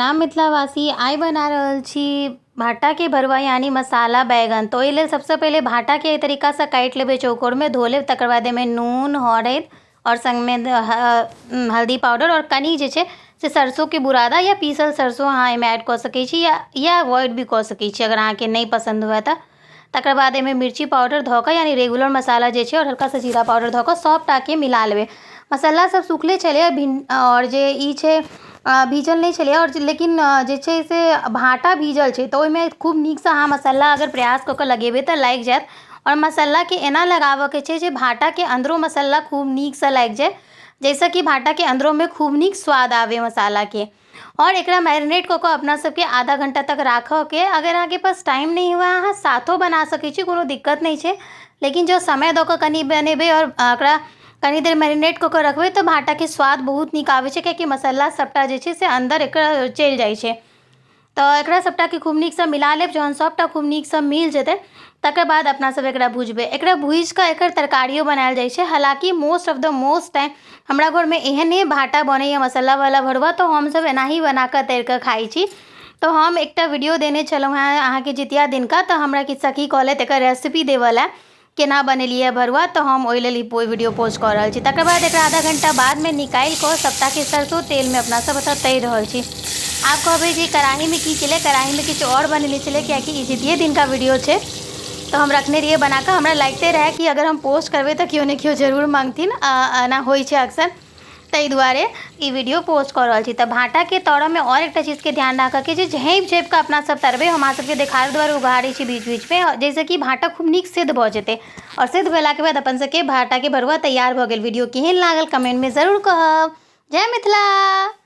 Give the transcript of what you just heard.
प्रणाम मिथिलावासी। आइ बना रहल छी भाटाके भरुआ यानी मसाला बैगन। तऽ ओहि लेल सबसँ पहिले भाटाके एहि तरीकासँ काटि लेबै, चौकोरमे धो लेब। तकर बाद एहिमे नून, हरदि आओर सङ्गमे हल्दी पाउडर आओर कनि जे छै से सरसोके बुरादा या पीसल सरसो अहाँ एहिमे ऐड कऽ सकै छी या अवॉइड भी कऽ सकै छी, अगर अहाँके नहि पसन्द हुए तऽ। तकर बाद एहिमे मिर्ची पाउडर धऽ कऽ, यानी रेगुलर मसाला जे छै, आओर हल्का सा जीरा पाउडर धऽ कऽ सभटाके मिला लेबै। मसाला सब सुखले छलै आओर जे ई छै भीजल नहि छलै, आओर लेकिन जे छै से भाँटा भीजल छै, तऽ ओहिमे खूब नीकसँ अहाँ मसाला अगर प्रयास कऽ कऽ लगेबै तऽ लागि जायत। आओर मसालाके एना लगाबऽके छै जे भाँटाके अन्दरो मसाला खूब नीकसँ लागि जाय, जाहिसँ कि भाँटाके अन्दरोमे खूब नीक स्वाद आबै मसालाके। आओर एकरा मैरिनेट कऽ कऽ अपना सबके आधा घंटा तक राखऽके। अगर अहाँके पास टाइम नहि हुए, अहाँ साथो बना सकै छी, कोनो दिक्कत नहि छै, लेकिन जँ समय दऽ कऽ कनि बनेबै आओर ओकरा कनि देर मैरिनेट कऽ कऽ रखबै तऽ भाँटाके स्वाद बहुत नीक आबै छै, कियाकि मसाला सबटा जे छै से अन्दर एकर चलि जाइ छै। तऽ एकरा सबटाके खूब नीकसँ मिला लेब। जहन सबटा खूब नीकसँ मिल जेतै, तकर बाद अपना सब एकरा भुजबै। एकरा भुजि कऽ एकर तरकारियो बनायल जाइ छै। हालाँकि most of the most time हमरा घरमे एहने भाँटा बनैए मसालावला भरुआ, तऽ हमसब एनाही बनाकऽ तरि कऽ खाइ छी। तऽ हम एकटा वीडियो देने छलहुँ हेँ अहाँके जितिया दिनका, तऽ हमरा किछु सखी कहलथि एकर रेसिपी देबऽ लए, केना बनेलियै भरुआ। तऽ हम ओहि लेल ई वीडियो पोस्ट कऽ रहल छी। तकर बाद एकरा आधा घंटा बादमे निकालि कऽ सबटाके सरसो तेलमे अपना सब एतऽ तरि रहल छी। आब कहबै जे कड़ाहीमे की छलै? कड़ाहीमे किछु आओर बनेने छलै, कियाकि ई जितिये दिनका वीडियो छै, तऽ हम रखने रहियै बनाकऽ। हमरा लागिते रहए कि अगर हम पोस्ट करबै तऽ केओ ने केओ जरूर माँगथिन, एना होइ छै अक्सर, ताहि दुआरे ई वीडियो पोस्ट कऽ रहल छी। तऽ भाँटाके तरऽमे आओर एकटा चीजके ध्यान राखऽके छै, झाँपि झाँपि कऽ अपना सब तरबै। हम अहाँ सबके देखाबै दुआरे उघारै छी बीच बीचमे, जाहिसँ कि भाँटा खूब नीक सिद्ध भऽ जेतै। आओर सिद्ध भेलाके बाद अपन सबके भाँटाके भरुआ तैयार भऽ गेल। वीडियो केहन लागल, कमेन्टमे जरूर कहब। जय मिथिला।